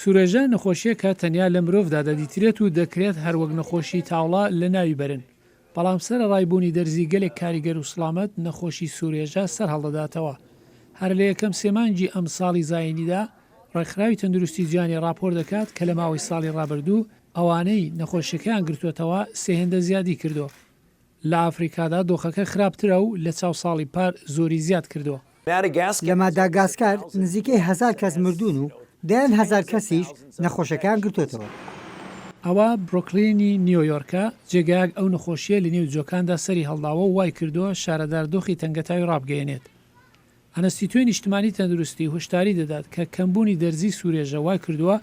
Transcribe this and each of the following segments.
سورێژە نەخۆشییەکە تەنیا لە مرۆڤدا دەدیترێت و دەکرێت هەر وەک نەخۆشی تاوڵە لەناوی بەرن، بەڵام سەرەڕای بوونی دەرزی گەلێک کاریگەر و سڵامەت نەخۆشی سورێژە سەرهەڵدەداتەوە. هەر لە یەکەم سێ مانگی ئەمساڵی زایینیدا ڕێکخراوی تەندروستی جیهانی ڕاپۆرت دەکات کە لە ماوەی ساڵی ڕابردوو ئەوانەی نەخۆشیەکەیان گرتووەتەوە سێ هێندە زیادی کردووە. لە ئافریکادا دۆخەکە خراپترە و لە چاو ساڵی پار زۆری زیاد کردووە. لە ماداگاسکار نزیکەی هەزار کەس مردوون و دەیان هەزار کەسیش نەخۆشەکەیان گرتۆتەوە. ئەوە برۆکلینی نیۆیۆرکە، جێگایەک ئەو نەخۆشییە لەنێو جۆکاندا سەری هەڵداوە و وای کردووە شارەدار دۆخی تەنگەتاوی ڕابگەیەنێت. ئەنستیتۆی نیشتمانی تەندروستی هۆشداری دەدات کە کەمبوونی دەرزی سورێژە وای کردووە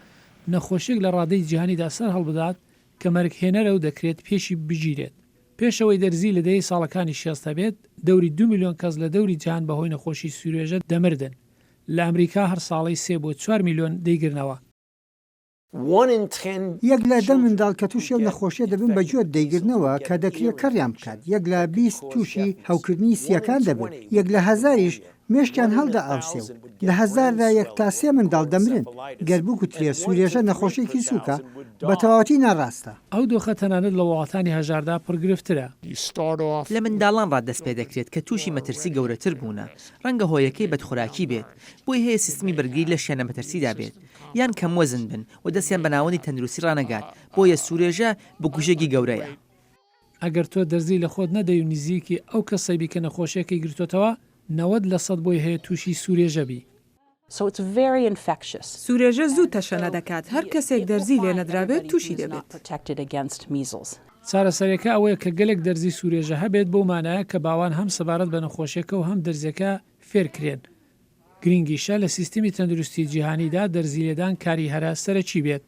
نەخۆشیەک لە ڕادەی جیهانیدا سەرهەڵبدات کە مەرگهێنەرە و دەکرێت پێشی بگیرێت. پێش ئەوەی دەرزی لە دەیەی ساڵەکانی 60 هەبێت، دەوری دوو ملیۆن کەس لە دەوری جیهان بەهۆی نەخۆشی سورێژە دەمردن. لە ئەمریکا هەر ساڵەی سێ بۆ چوار ملیۆن دەیگرنەوە. یەک لە دە منداڵ کە تووشی ئەو نەخۆشیە دەبن بە گوێت دەیگرنەوە کە دەکرێ کەڕیان بکات، یەک لە 20 تووشی هەوکردنی سییەکان دەبن، یەک لە هەزاریش مێشکیان هەڵدەئاوسێ و لە هەزاردا یەک تا سێ منداڵ دەمرن، گەر بگوترێ سوورێژە نەخۆشیەکی سووکە، بە تەواوەتی ناڕاستە. ئەو دۆخە تەنانەت لە وڵاتانی هەژاردا پڕگرفتترە. لە منداڵانڕا دەستپێدەکرێت کە تووشی مەترسی گەورەتر بوونە، ڕەنگە هۆیەکەی بەدخۆراکی بێت، بۆی هەیە سیستمی بەرگری لەشیان لە مەترسیدا بێت، یان کەم وەزن بن و دەستیان بە ناوەندی تەندروستی ڕانەگات، بۆیە سوورێژە بکوژێکی گەورەیە. ئەگەر تۆ دەرزی لە خۆت نەدەی و نزیکی ئەو کەسەی بی کە نەخۆشیەکەی گرتۆتەوە، 90% بۆی هەیە تووشی سوورێژە بی. سوورێژە زوو تەشەنە دەکات، هەر کەسێک دەرزی لێ نەدرابێت تووشی دەبێت. چارەسەریەکە ئەوەیە کە گەلێک دەرزی سوورێژە هەبێت بەو مانایە کە باوان هەم سەبارەت بە نەخۆشیەکە و هەم دەرزیەکە فێرکرێن. گرینگیشە لە سیستمی تەندروستی جیهانیدا دەرزی لێدان کاری هەرە سەرەکی بێت.